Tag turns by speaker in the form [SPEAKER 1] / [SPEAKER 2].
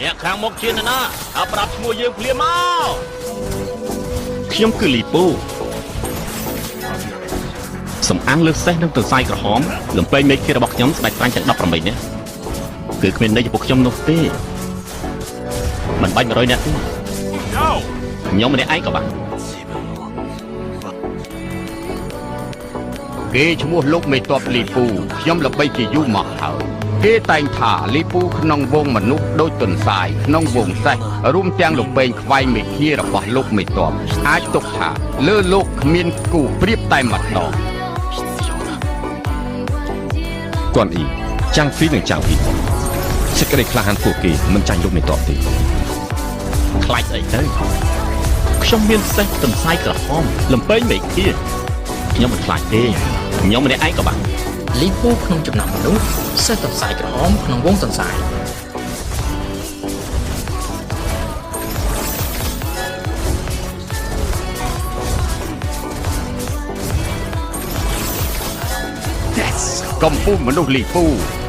[SPEAKER 1] អ្នកខាងមុខជានរណាអើប្រាប់ឈ្មោះយើងភ្លាមមកខ្ញុំគឺលីពូសំអាងលើសេះនិងទន្សាយក្រហមលំពេងមេឃារបស់ខ្ញុំស្ដេចត្រាញ់ទាំង18នាក់គឺគ្មានន័យចំពោះខ្ញុំនោះទេមិនបាច់100នាក់ទេខ្ញុំម្នាក់ឯងក៏បាន
[SPEAKER 2] គេឈ្មោះលោកមេតបលីពូខ្ញុំល្បីជាយូរមកហើយគេតែងថាលីពូក្នុងវងមនុស្សដូចទន្សាយក្នុងវងសេះរួមទាំងលពែងខ្វែងមេឃារបស់លោកមេតបអាចទុកថាលើលោកគ្មានគូប្រៀបតែម្ដង
[SPEAKER 3] គន់អ៊ីចាំងហ្វីនិងចាំងហ៊ីសេចក្តីក្លាហានពួកគេមិនចាញ់លោកមេតបទេ
[SPEAKER 1] ខ្លាចស្អីទៅខ្ញុំមានសេះទន្សាយក្រហមលំពេងមេឃាខ្ញុំមិនខ្លាចទេខ្ញុំម្នាក់ឯងក៏បាន
[SPEAKER 4] លីពូក្នុងចំណោមមនុស្សសេះទន្សាយក្រហមក្នុងវងទន្សាយ
[SPEAKER 2] កំពូលមនុស្សលីពូ